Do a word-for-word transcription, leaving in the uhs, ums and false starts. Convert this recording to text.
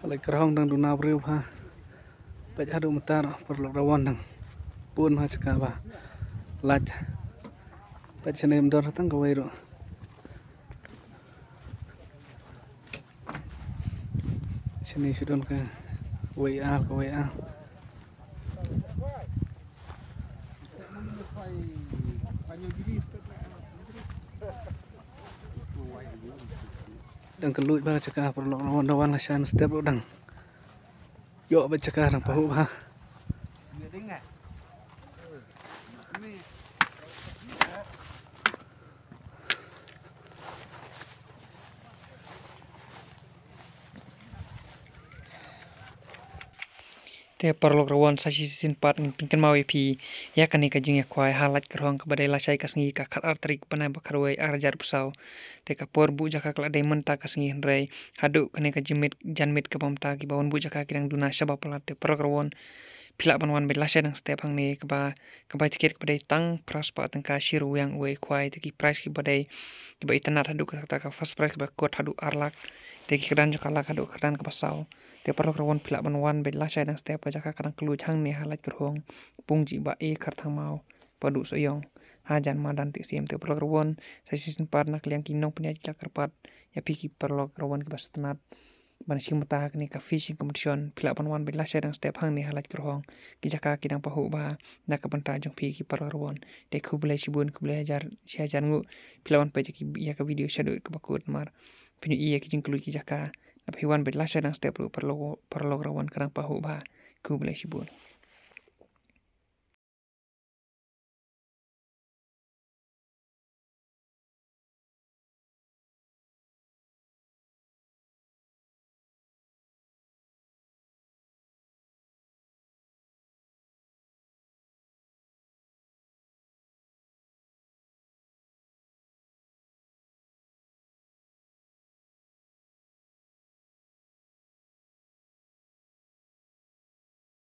Lait Kyrhong dang duna briew bha. Peit haduh mynta paralok Rawon dang pun bha jaka ba lait. Peit shane ym don tang kawei ruh. Shane shu don kawei ar, kawei ar. Dang kylluid bha jaka paralok Rawon, da wan lashai mynstep ruh dang ïoh beit jaka, dang pahuh bha. Te paralok Rawon, sa shisien pat ngan pynkynmaw ïa phi ïa kane ka jingïakhwai ha Laitkyrhong kaba dei lashai ka sngi, ka khatar tarik bnai ba khatwei, ar hajar arphew saw. Te ka por buh jaka ka la dei mynta ka sngi, hynrei haduh kane ka jingmih janmiet kaba mynta, kiba wan buh jaka ki dang duna shaba palat. Te paralok Rawon, phi lah ban wan beit lashai dang step hangne, kaba, kaba ïa tiket kaba dei tang phra spah tyngka shi ryngwiang uwei u khwai. Te ki prize kiba dei, kiba itynnad haduh katta, ka first prize kaba kut haduh ar lak. Te ki kyrdan jong ka lak haduh ka kyrdan kaba saw. Te paralok Rawon, phi lah ban wan beit lashai dang step, ka jaka ka dang kylluid hangne ha Laitkyrhong, Pungjih Bah A Kharthangmaw, Paduh Sohiong, hajan madan Tisim. Te paralok Rawon, sa shisien pat na ka liang ki nongpynïaid ki la kyrpad ïa phi ki paralok Rawon kiba sngewtynnad ban shim bynta ha kane ka fishing competition, phi lah ban wan beit lashai dang step hangne ha Laitkyrhong. Ki jaka ki dang pahuh bha na ka bynta jong phi ki paralok Rawon. Te khublei shibun, khublei hajar, shi hajar nguh. Phi lah ban peit ïa ki, ïa ka video shaduh kaba kut namar phin ïohi ïa ki jingkylluid ki jaka. Lada phi wan beit lashai dang step ruh paralok, paralok Rawon, ka dang pahuh bha. Khublei shibun.